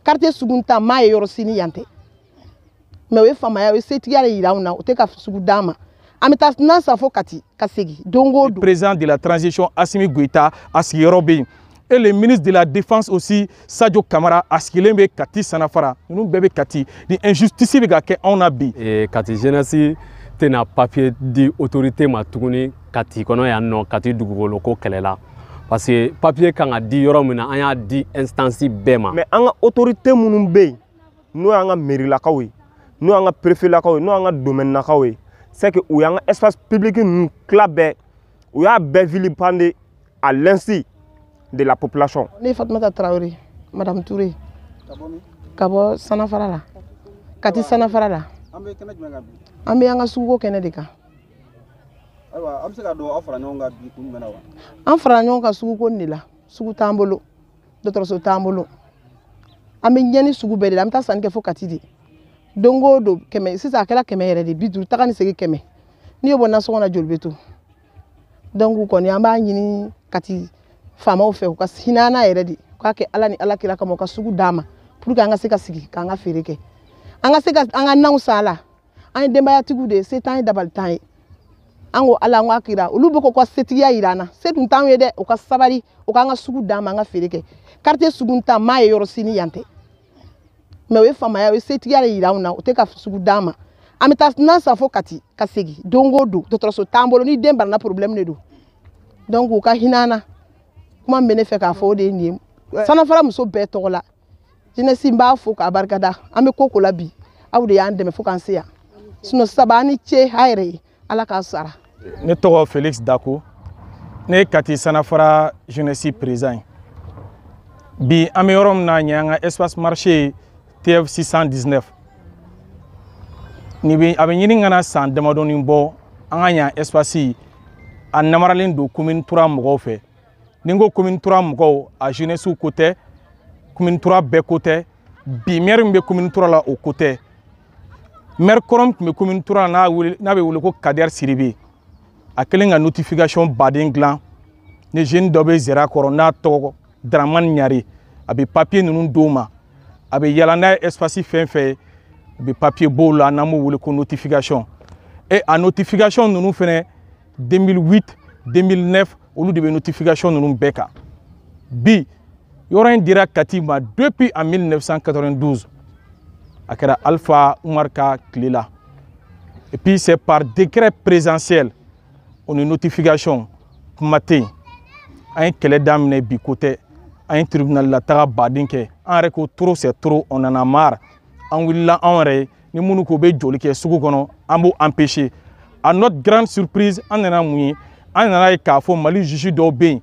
Quartier sugu ta maa ye yɔrɔ si ni yan tɛ, mais o ye faamaya, o ye setigiya de yira anw na. O tɛ ka sugu d'an ma. An bɛ taa nan san fo Kati ka segin don o don. Président de la transition Assimi Goïta a sigiyɔrɔ bɛ yen, et le ministre de la Défense aussi, Sadio Kamara, a sigilen bɛ Kati Sanafara. Ninnu bɛɛ bɛ Kati. Ni injustice bɛ ka kɛ anw na bi. Kati jeunesse tɛna papier di autorité ma tuguni Kati kɔnɔ yan nɔ, Kati dugukolo ko kɛlɛ la, parce que papier kan ka di yɔrɔ min na, an y'a di instance bɛɛ ma. Mais an ka autorité minnu bɛ yen, n'o y'an ka mairie-lakaw ye, n'o y'an ka préfet-lakaw ye, n'o y'an ka domaine-lakaw ye, c'est que u y'an ka espace public ninnu tila bɛɛ, u y'a bɛɛ vilipender à l'insu de la population. Ne ye Fatumata Tarawele, Madame Touré, ka bɔ Sanafara la, Kati Sanafara la. An bɛ kɛnɛ jumɛn kan bi? An bɛ an ka suguko kɛnɛ de kan. Ayiwa, an bɛ se ka dɔn aw fara ɲɔgɔn kan bi kun jumɛn na wa? An fara ɲɔgɔn kan suguko nin de la. Sugu t'an bolo, dɔgɔtɔrɔso t'an bolo, an bɛ ɲɛni sugu bɛɛ de la. An bɛ taa sanni kɛ fo Kati de don o don. 100, sisan a kɛra 100 yɛrɛ de, 50 taga ni segin 100. N'i y'o bɔ nasɔngɔ na, joli bɛ to? Donc kɔni, an b'a ɲini Kati faamaw fɛ, u ka hinɛ an na yɛrɛ de, u k'a kɛ Ala ni Ala kira kama, u ka sugu d'an ma pour que an ka se ka sigi k'an ka feere kɛ, an ka se ka an ka nanw san a la. An ye denbayatigiw de ye, se t'an ye, dabali t'an ye. An ko Ala, an ko a kira, olu bɛ k'u ka setigiya yira an na, se dun t'anw ye dɛ. U ka sabali, u k'an ka sugu d'an ma, an ka feere kɛ. Quartier sugu ta maa ye yɔrɔ si ni yan tɛ, mais o ye faamaya, o ye setigiya de yira anw na. O tɛ ka sugu d'an ma. An bɛ taa nan san fo Kati ka segin don o don. Dɔgɔtɔrɔso t'an bolo, ni den banana, problème de don. Donc u ka hinɛ an na. Kuma min bɛ ne fɛ k'a fɔ, o de ye nin ye. Sanafara muso bɛɛ tɔgɔ la, jeunesse, n b'a fo k'a barikada. An bɛ ko ko la bi, aw de y'an dɛmɛ fo k'an se yan. Sinon saba, an ni ce a yɛrɛ ye, Ala k'a sara. Ne tɔgɔ Félix Dako, ne ye Kati Sanafara jeunesse président ye. Bi an bɛ yɔrɔ min na, nin y'an ka espace marché TF 619. Nin bɛ a bɛ ɲini ka na san damadɔni bɔ, an ka ɲan espace a namaralen don commune 3 mɔgɔw fɛ. Ni n ko commune 3 mɔgɔw, a jeunesse ko tɛ, commune 3 bɛɛ ko tɛ. Bi maire min bɛ commune 3 la, o ko tɛ. Maire kɔrɔ min tun bɛ commune 3 la, n'a wele, n'a bɛ wele ko Kader Siribe, a kɛlen ka notification baden dilan ni jeune dɔ bɛ zɛrɛ kɔrɔ, n'a tɔgɔ Dramane Ɲare. A bɛ papier ninnu d'o ma, a bɛ yala n'a ye espace fɛn fɛn ye, u bɛ papier b'o la, n'an b'o wele ko notification. Et a notification ninnu fɛnɛ, 2008, 2009, olu de bɛ notification ninnu bɛɛ kan. Bi yɔrɔ in dira Kati ma depuis en 1992, a kɛra Alpha Umar ka tile la, et puis c'est par décret présidentiel. O ni notification kuma tɛ yen. An ye kɛlɛ daminɛ bi ko tɛ, an ye tribunal la taga baden kɛ. An yɛrɛ ko trop c'est trop, on en a marre. An wulila anw yɛrɛ ye ni minnu ko bɛ joli kɛ sugu kɔnɔ, an b'o empêcher. À notre grande surprise, an nana mun ye? An nana ye k'a fɔ Mali juge dɔw bɛ yen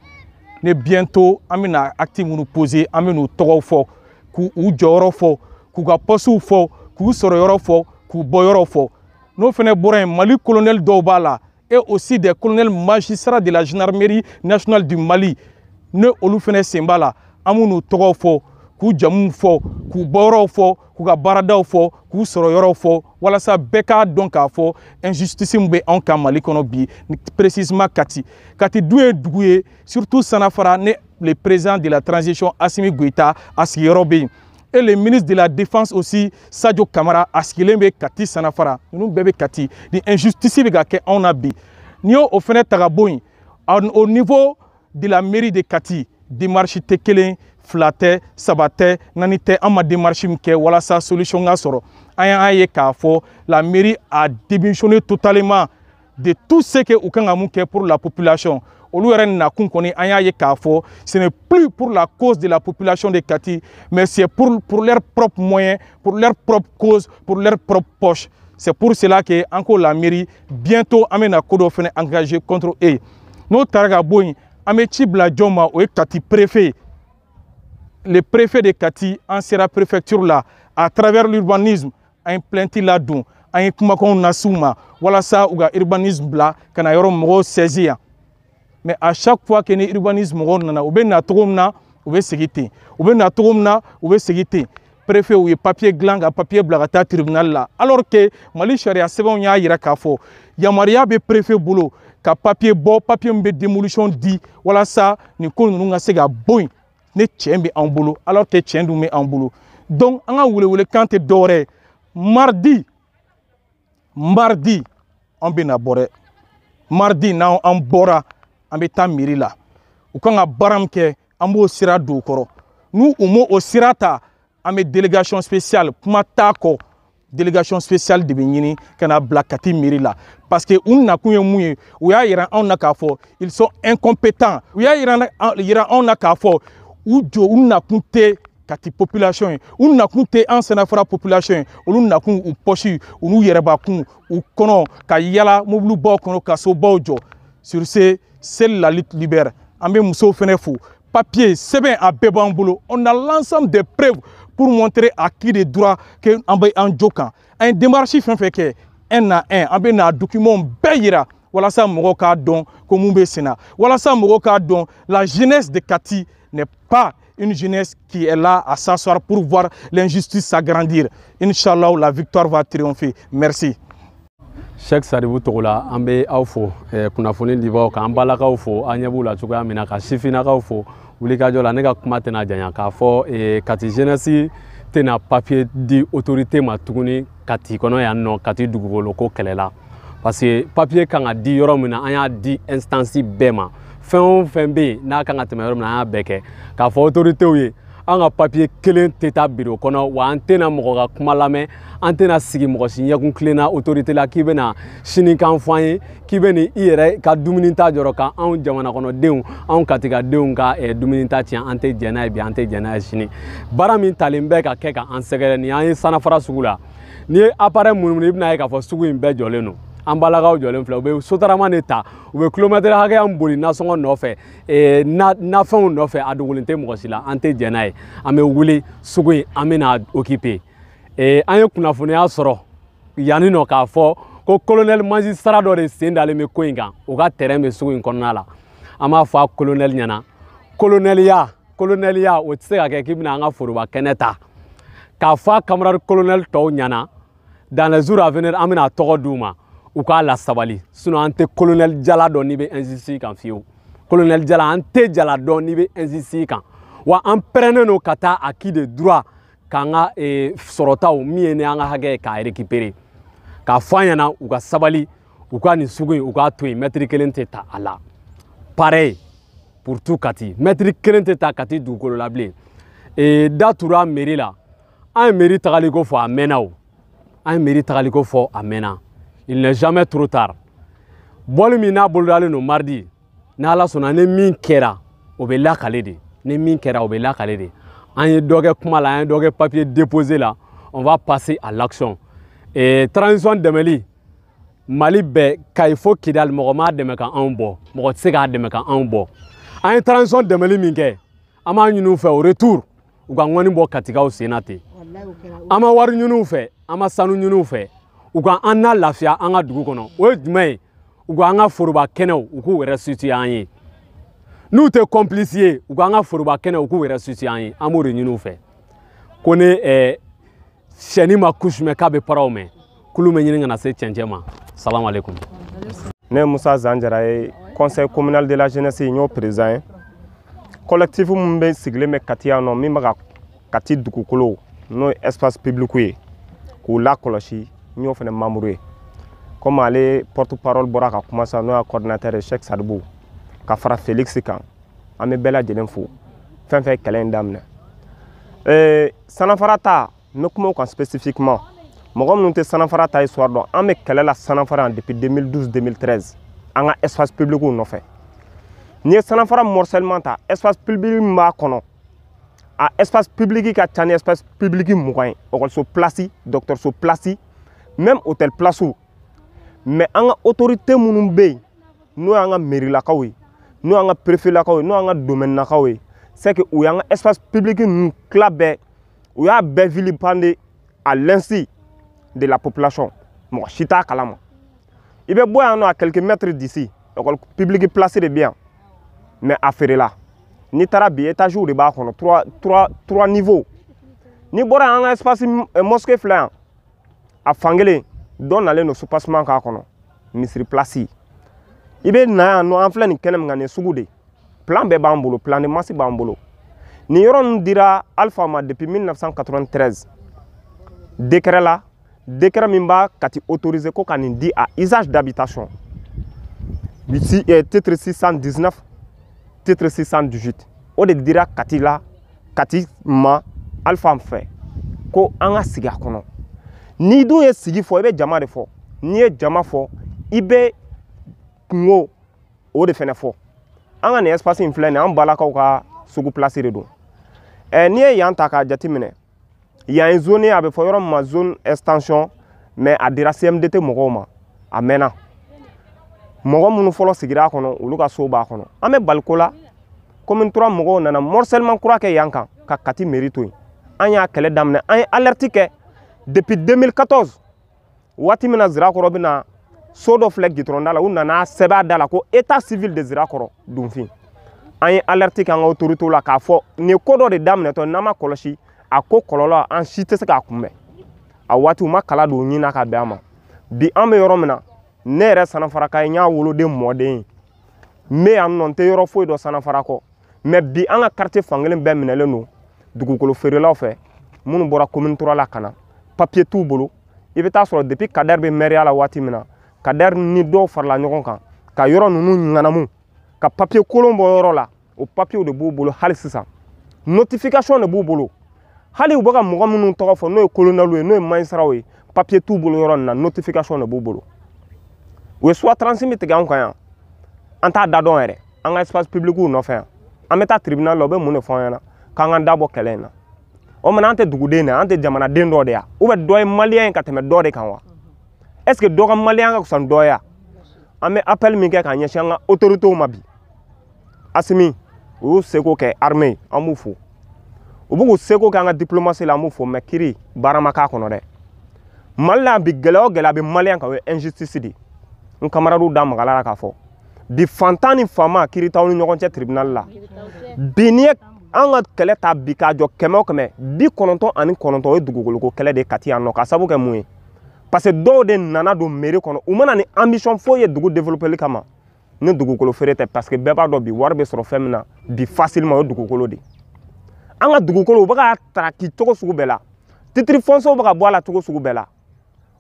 ni bientôt an bɛna acte minnu poser, an bɛ n'u tɔgɔw fɔ, k'u u jɔyɔrɔ fɔ, k'u ka postew fɔ, k'u sɔrɔ yɔrɔ fɔ, k'u bɔ yɔrɔ fɔ. N'o fana bɔra yen, Mali colonel dɔw b'a la et aussi des colonels magistrats de la Gendarmerie nationale du Mali, ne olu fana sen b'a la. An b'u n'u tɔgɔw fɔ, k'u jamuw fɔ, k'u bɔyɔrɔw fɔ, k'u ka baaradaw fɔ, k'u sɔrɔ yɔrɔw fɔ, walasa bɛɛ k'a dɔn k'a fɔ injustice min bɛ anw kan Mali kɔnɔ bi, précisément Kati. Kati dun ye dugu ye, surtout Sanafara, ne le président de la transition Assimi Goïta a sigiyɔrɔ bɛ yen, et le ministre de la Défense aussi, Sadio Kamara, a sigilen bɛ Kati Sanafara. Ninnu bɛɛ bɛ Kati. Ni injustice bɛ ka kɛ anw na bi, n'i y'o fana ta ka bɔ yen, au niveau de la mairie de Kati, démarche tɛ kelen, fila tɛ, saba tɛ, naani tɛ, an ma démarche min kɛ walasa solution ka sɔrɔ. An y'a ye k'a fɔ la mairie a démissionné totalement de tout ce que u kan ka mun kɛ pour la population. Olu yɛrɛ nakun kɔni, an y'a ye k'a fɔ ce n'est plus pour la cause de la population de Kati, mais c'est pour leur propre moyen, pour leur propre cause, pour leur propre poche. C'est pour cela que an ko la mairie, bientôt an bɛna ko dɔ fɛnɛ engagé contre eux. N'o taara ka bɔ yen, an bɛ ci bila jɔn ma? O ye Kati préfet, le préfet de Kati. An sera préfecture la à travers l'urbanisme, an ye plainte ladon, an ye kumakanw las'u ma walasa u ka urbanisme bila ka na yɔrɔ mɔgɔw saisir yan. Mais à chaque fois que ni urbanisme mɔgɔw nana, u bɛ na cogo min na, u bɛ segin ten, u bɛ na cogo min na, u bɛ segin ten. Préfet, u ye papier dilan ka papier bila ka taa tribunal la, alors que Mali sariya sɛbɛnw y'a yira k'a fɔ yamaruya bɛ préfet bolo ka papier bɔ, papier min bɛ démolition di walasa nin ko ninnu ka se ka bɔ yen. Ne tiɲɛ bɛ an bolo, alors que tiɲɛ dun bɛ an bolo. Donc an ka welewelekan tɛ dɔwɛrɛ ye, mardi, mardi an bɛna bɔ dɛ. Mardi n'an an bɔra, an bɛ taa mairie la. U kan ka baara min kɛ, an b'o sira don u kɔrɔ. N'u u m'o o sira ta, an bɛ délégation spéciale, kuma t'a kɔ, délégation spéciale de bɛ ɲini ka na bila Kati mairie la, parce que u nakun ye mun ye? U y'a yira anw na k'a fɔ ils sont incompétents. U y'a yira anw na k'a fɔ u jɔ, u nakun tɛ Kati population ye, u nakun tɛ an Sanafara population ye. Olu nakun, u poche, u n'u yɛrɛbakun, u kɔnɔ ka yala mobilibaw kɔnɔ, ka sobaw jɔ. Sur ce, seule la lutte libère. An bɛ musow fɛnɛ fo. Papier sɛbɛn, a bɛɛ b'an bolo. On a l'ensemble des preuves pour montrer à qui de droit que an bɛ an jo kan. An ye démarche fɛn fɛn kɛ, un à un, an bɛ na document bɛɛ yira walasa mɔgɔw k'a dɔn ko mun bɛ sen na, walasa mɔgɔw k'a dɔn la jeunesse de Kati n'est pas une jeunesse qui est là à s'asseoir pour voir l'injustice s'agrandir. Inch'Allah, la victoire va triompher. Merci. Cheikh Sadibou Togola, an bɛ aw fo kunnafoni dibaw kan, an balakaw fo, an ɲɛ b'u la cogoya min na, ka sifinnakaw fo wulikajɔ la. Ne ka kuma tɛna janya k'a fɔ Kati jeunesse tɛna papier di autorité ma tuguni Kati kɔnɔ yan nɔ, Kati dugukolo ko kɛlɛ la, parce que papier kan ka di yɔrɔ min na, an y'a di instance bɛɛ ma. Fɛn o fɛn bɛ yen n'a kan ka tɛmɛ yɔrɔ min na, an y'a bɛɛ kɛ. K'a fɔ autoritéw ye, an ka papier kelen tɛ taa biro kɔnɔ, wa an tɛna mɔgɔ ka kuma lamɛn, an tɛna sigi mɔgɔ si ɲɛkun tilenna autorité la k'i bɛna sinikan fɔ an ye, k'i bɛ nin i yɛrɛ ka dumuni ta jɔrɔ ka anw jamana kɔnɔdenw, anw Katikadenw ka dumuni ta tiɲɛ. An tɛ jɛn n'a ye bi, an tɛ jɛn n'a ye sini. Baara min talen bɛ ka kɛ ka an sɛgɛrɛ nin, an ye Sanafara sugu la. N'i ye appareil munumunu, i bɛna ye k'a fɔ sugu in bɛɛ jɔlen don. An balakaw jɔlen filɛ, u bɛ sotarama de ta, u bɛ kilomɛtiri hakɛya min boli nasɔngɔ nɔfɛ, nafɛnw nɔfɛ, a dogolen tɛ mɔgɔ si la. An tɛ jɛn n'a ye, an bɛ wuli sugu in, an bɛna occuper. An ye kunnafoniya sɔrɔ yanni nɔ k'a fɔ ko colonel magistrat dɔ de sen dalen bɛ ko in kan, o ka terrain bɛ sugu in kɔnɔna la. An b'a fɔ a colonel ɲɛna, coloneliya, coloneliya o tɛ se ka kɛ k'i bɛna an ka foroba kɛnɛ ta. K'a fɔ a camarade colonel tɔw ɲɛna, dans les jours à venir, an bɛna tɔgɔ d'u ma, u k'a la sabali. Sinon an tɛ colonel jala dɔn n'i bɛ injustice kan fiyewu. Colonel jala, an tɛ jala dɔn n'i bɛ injustice kan. Wa an pɛrɛnnen don ka taa à qui de droit k'an ka sɔrɔtaw min ye ni an ka hakɛ ye k'a récupérer. K'a fɔ an ɲɛna, u ka sabali, u ka nin sugu in, u k'a to yen, mɛtiri kelen tɛ ta a la. Pareil pour tout Kati, mɛtiri kelen tɛ ta Kati dugukolo la bilen. Da tura mairie la, an ye mairie tagaliko fɔ a mɛnna o, an ye mairie tagaliko fɔ a mɛnna. Il n'est jamais trop tard. Bɔli min n'a bolodalen don mardi, n'Ala sɔnna, ni min kɛra o bɛ lakale de, ni min kɛra o bɛ lakale de. An ye dɔ kɛ kuma la, an ye dɔ kɛ papier déposé la, on va passer à l'action. Et transition dɛmɛli, Mali bɛɛ, Kayi fo Kidali, mɔgɔ m'a dɛmɛ ka anw bɔ, mɔgɔ tɛ se k'a dɛmɛ ka anw bɔ. An ye transition dɛmɛli min kɛ, an b'a ɲini u fɛ au retour, u ka ŋɔni bɔ Katikaw sen na ten. An ma wari ɲini u fɛ, an ma sanu ɲini u fɛ, u ka an na lafiya an ka dugu kɔnɔ. O ye jumɛn ye? U ka an ka foroba kɛnɛw, u k'u restituer an ye. N'u tɛ complice ye, u ka an ka foroba kɛnɛw, u k'u restituer an ye. An b'o de ɲini u fɛ. Ko ne sɛni ma kusi mɛn k'a bɛ paraw mɛn, kulu bɛ ɲini ka na se cɛncɛn ma. Salam aleykum. Ne ye Musa Zanjara ye, conseil communal de la jeunesse, n y'o président ye. Collectif min bɛ sigilen bɛ Kati yan nɔ, min bɛ ka Kati dugukolo, n'o ye espace public ye, k'u lakɔlɔsi, n y'o fana membre ye. Comme ale porte parole bɔra ka kuma sisan, n'o y'a coordinateur ye, Cheikh Sadibou, ka fara Félix kan, an bɛ bɛɛ lajɛlen fo, fɛn fɛn ye kɛlɛ in daminɛ. Sanafara ta, n bɛ kuma o kan spécifiquement. Mɔgɔ minnu tɛ Sanafara ta histoire dɔn, an bɛ kɛlɛ la Sanafara yan depuis 2012 2013, an ka espace public nɔfɛ. N'i ye Sanafara morcellement ta, espace public min b'a kɔnɔ, a espace public ka ca ni espace public 20 ye, ekɔliso place, dɔgɔtɔrɔso place, même hôtel place. Mais an ka autorité minnu bɛ yen, n'o y'an ka mairie-lakaw ye, n'o y'an ka préfet-lakaw ye, n'o y'an ka domaine-lakaw ye, c'est que u y'an ka espace public ninnu tila bɛɛ, u y'a bɛɛ vilipender à l'insu de la population. Mɔgɔ si t'a kalama. I bɛ bɔ yan nɔ, à quelques mètres d'ici, école publique place de bɛ yan, mais a feerela. N'i taara bi, étage de b'a kɔnɔ, trois niveaux. N'i bɔra yan, an ka espace mosquée filɛ yan, a fankelen dɔ nalen don soubassement k'a kɔnɔ, misiri place. I bɛ na yan nɔ, an filɛ nin kɛnɛ min kan, nin ye sugu de ye. Plan bɛɛ b'an bolo, plan de masse b'an bolo. Nin yɔrɔ ninnu dira Alpha ma depuis 1993 décret la, décret min b'a Kati autorisé ko ka nin di à usage d'habitation. Titre 619, titre 618, o de dira Kati la, Kati ma Alpha fɛ ko an ka sigi a kɔnɔ. N'i dun ye sigi fɔ, i bɛ jama de fɔ. N'i ye jama fɔ, i bɛ kungo o de fɛnɛ fɔ. An ka nin espace in filɛ nin ye, an balakaw ka sugu place de don. N'i ye yan ta k'a jateminɛ, yan ye zone ye, a bɛ fɔ yɔrɔ min ma zone extension, mais a dira CMDT mɔgɔw ma a mɛnna. Mɔgɔ minnu fɔlɔ sigira a kɔnɔ, olu ka so b'a kɔnɔ. An bɛ baliko la, commune 3 mɔgɔw nana morcellement kura kɛ yan kan ka Kati mairie to yen. An y'a kɛlɛ daminɛ, an ye alerte kɛ depuis 2014, waati min na Zirakɔrɔ bɛna so dɔ filɛ goudron da la, u nana sɛbɛn a da la ko état civil de Zirakɔrɔ Dunfin. An ye alerte kɛ an ka autorité la k'a fɔ nin ye ko dɔ de daminɛtɔ, n'an ma kɔlɔsi a ko kɔlɔlɔ, an si tɛ se k'a kunbɛn. A waati u ma kala don ɲin na ka bɛn a ma. Bi an bɛ yɔrɔ min na, ne yɛrɛ Sanafaraka ye, n y'a woloden mɔden ye, n bɛ yan nɔ, n tɛ yɔrɔ foyi dɔn Sanafara kɔ. Mais bi an ka quartier fankelen bɛɛ minɛlen don dugukolo feerelaw fɛ minnu bɔra commune 3 la ka na, papier t'u bolo. I bɛ taa sɔrɔ depuis Kader bɛ maire la waati min na, Kader ni dɔw farala ɲɔgɔn kan ka yɔrɔ ninnu ŋanamu ka papier kolon bɔ yɔrɔ la, o papier de b'u bolo hali sisan, notification de b'u bolo. Hali u bɛ ka mɔgɔ minnu tɔgɔ fɔ, n'o ye colonel ye, n'o ye magistrat ye, papier t'u bolo yɔrɔ nin na, notification de b'u bolo. U ye soit transi min tigɛ anw kan yan, an t'a da dɔn yɛrɛ. An ka espace public nɔfɛ yan, an bɛ taa tribunal la, u bɛ mun de fɔ an ɲɛna? K'an ka da bɔ kɛlɛ in na. O mana, an tɛ duguden de, an tɛ jamanaden dɔ de ya, ou bien dɔ ye malien ye ka tɛmɛ dɔ de kan wa? Est ce que dɔ ka malien ka fisa ni dɔ ye? An bɛ appel min kɛ k'a ɲɛsin an ka autorités ma bi, Assimi, u y'u seko kɛ armée, an b'u fo. U b'u k'u seko kɛ an ka diplomatie la, an b'u fo. Mais kiiri baara ma k'a kɔnɔ dɛ. Mali la bi, gɛlɛya o gɛlɛya bɛ malien kan, o ye injustice de ye. N camarades da magala la k'a fɔ bi, fantan ni faama, kiiri t'aw ni ɲɔgɔn cɛ tribunal la. Bi n'i ye an ka kɛlɛ ta bi k'a jɔ, 100 o 100, 99, o ye dugukoloko kɛlɛ de ye Kati yan nɔ. Ka sababu kɛ mun ye? Parce que dɔw de nana don mairie kɔnɔ, u mana ni ambition foyi ye dugu développer kama ni dugukolo feere tɛ. Parce que bɛɛ b'a dɔn bi, wari bɛ sɔrɔ fɛn min na bi facilement, o ye dugukolo de ye. An ka dugukolo, u bɛ ka taraki cogo sugu bɛɛ la, titre foncier bɛ ka bɔ a la cogo sugu bɛɛ la.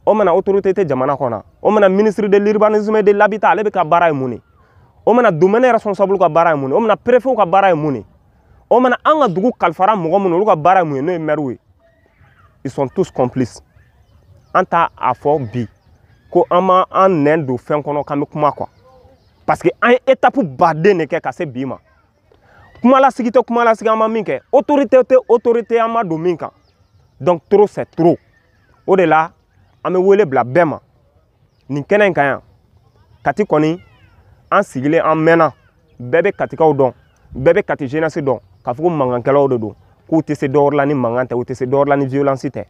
O mana, autorité tɛ jamana kɔnɔ. O mana, ministre de l'urbanisme et de l'habitat, ale bɛ ka baara ye mun ye? O mana, domaine responsable ka baara ye mun ye? O mana, préfet ka baara ye mun ye? O mana, an ka dugu kalifara mɔgɔ minnu, olu ka baara ye mun ye, n'o ye maire ye? Ils sont tous complices. An t'a a fɔ bi ko an ma an nɛn don fɛn kɔnɔ k'an bɛ kuma quoi, parce que an ye étape baden de kɛ ka se bi ma. Kumalasigi tɛ kumalasigi, an ma min kɛ, autorité tɛ autorité, an ma don min kan. Donc trop c'est trop. O de la, an bɛ wele bila bɛɛ ma nin kɛnɛ in kan yan. Kati kɔni, an sigilen, an mɛnna, bɛɛ bɛ Katikaw dɔn, bɛɛ bɛ Kati jeunesse dɔn, k'a fɔ ko mankankɛlaw de don, k'u tɛ se dɔwɛrɛ la ni mankan tɛ, u tɛ se dɔwɛrɛ la ni violence tɛ.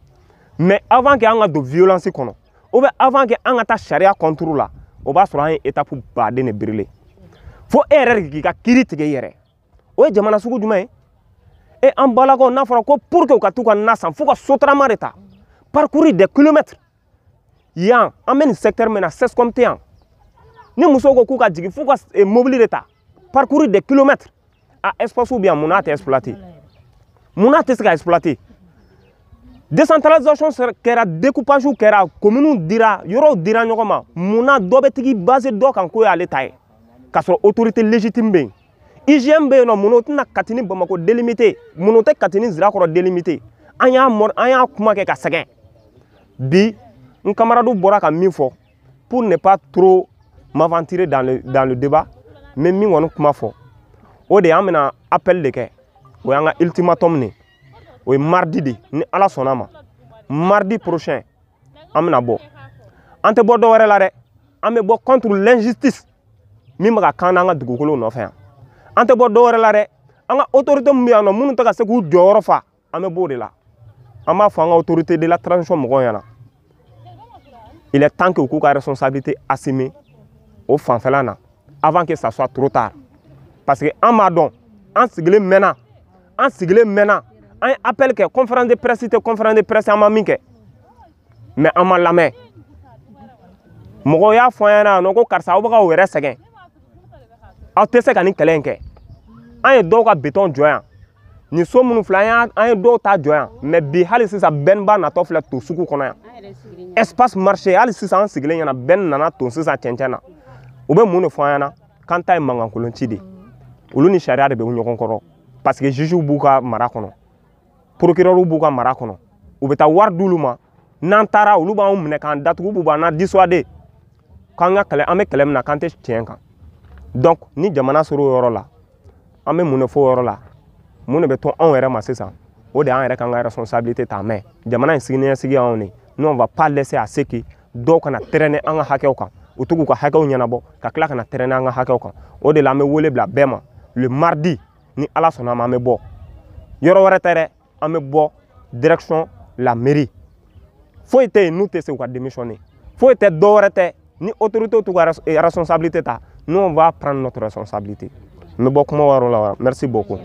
Mais avant que an ka don violence kɔnɔ, ou bien avant que an ka taa sariya contre la, o b'a sɔrɔ an ye étape baden de brûler. Fo e yɛrɛ de k'i ka kiiri tigɛ i yɛrɛ. O ye jamana sugu jumɛn ye? E, an balakaw, n'a fɔra ko pour que u ka t'u ka na san, f'u ka sotarama de ta, parcourir des kilomètres. Yan, an bɛ nin secteur min na, CSCOM tɛ yan. Ni musow ko k'u ka jigin, f'u ka mobili de ta, parcourir des kilomètres. A espace bɛ yan, mun n'a tɛ exploiter? Mun n'a tɛ se ka exploiter? Décentralisation kɛra, découpage kɛra, communes dira, yɔrɔw dira ɲɔgɔn ma. Mun na dɔ bɛ tigi basé dɔ kan k'o y'ale ta ye, k'a sɔrɔ autorité légitime bɛ yen? IGM bɛ yen nɔ, mun o tɛna Kati ni Bamakɔ délimité? Mun o tɛ Kati ni Zirakɔrɔ délimité? An y'a mɔ, an y'a kuma kɛ ka sɛgɛn. Bi, n camarades bɔra ka min fɔ, pour ne pas trop m'aventurer dans le débat, n bɛ min kɔni kuma fɔ, o de ye, an bɛna appel de kɛ. O y'an ka ultimatum de ye. O ye mardi de, ni Ala sɔnna ma, mardi prochain, an bɛna bɔ. An tɛ bɔ dɔwɛrɛ la dɛ, an bɛ bɔ contre l'injustice min bɛ ka kan n'an ka dugukolo nɔfɛ yan. An tɛ bɔ dɔwɛrɛ la dɛ, an ka autorité min bɛ yan nɔ, minnu tɛ ka se k'u jɔyɔrɔ fa, an bɛ b'o de la. An b'a fɔ an ka autorité de la transition mɔgɔw ɲɛna, il est temps que u k'u ka responsabilité assumer o fanfɛla na, avant que ça soit trop tard. Parce que an b'a dɔn, an sigilen mɛnna, an sigilen mɛnna, an ye appel kɛ, conférence de presse tɛ conférence de presse, an ma min kɛ, mais an ma lamɛn. Mɔgɔw y'a fɔ an ɲɛna yan nɔ ko karisa, aw bɛ k'aw yɛrɛ sɛgɛn, aw tɛ se ka nin kɛlɛ in kɛ. An ye dɔw ka béton jɔ yan. Nin so minnu filɛ, an ye dɔw ta jɔ yan, mais bi hali sisan bɛnba natɔ filɛ to sugu kɔnɔ yan, espace marché. Hali sisan an sigilen ɲɛna, bɛn nana ton sisan cɛncɛn na. U bɛ mun de fɔ an ɲɛna? K'an ta ye mankankolonci de ye. Olu ni sariya de bɛ ɲɔgɔn kɔrɔ, parce que juges b'u ka mara kɔnɔ, procureur b'u ka mara kɔnɔ. U bɛ taa wari d'olu ma. N'an taara, olu b'anw minɛ k'an datugu, b'u b'an na dissuader k'an ka kɛlɛ, an bɛ kɛlɛ min na, k'an tɛ tiɲɛ kan. Donc ni jamana sera o yɔrɔ la, an bɛ mun de fɔ o yɔrɔ la? Mun de bɛ to anw yɛrɛ ma sisan? O de y'an yɛrɛ k'an ka responsabilité ta. Mais jamana in siniɲɛsigi y'anw de. Nous, on va pas laisser à ce que dɔw kana traîner an ka hakɛw kan. U to k'u ka hakɛw ɲɛnabɔ ka tila ka na traîner an ka hakɛw kan. O de la, an bɛ wele bila bɛɛ ma. Le mardi, ni Ala sɔnna ma, an bɛ bɔ. Yɔrɔ wɛrɛ tɛ dɛ, an bɛ bɔ direction la mairie. Foyi tɛ yen n'u tɛ se u ka démissionner, foyi tɛ, dɔ wɛrɛ tɛ. Ni autorité t'u ka responsabilité ta, nous, on va prendre notre responsabilité. N bɛ bɔ kuma yɔrɔ la. Merci beaucoup.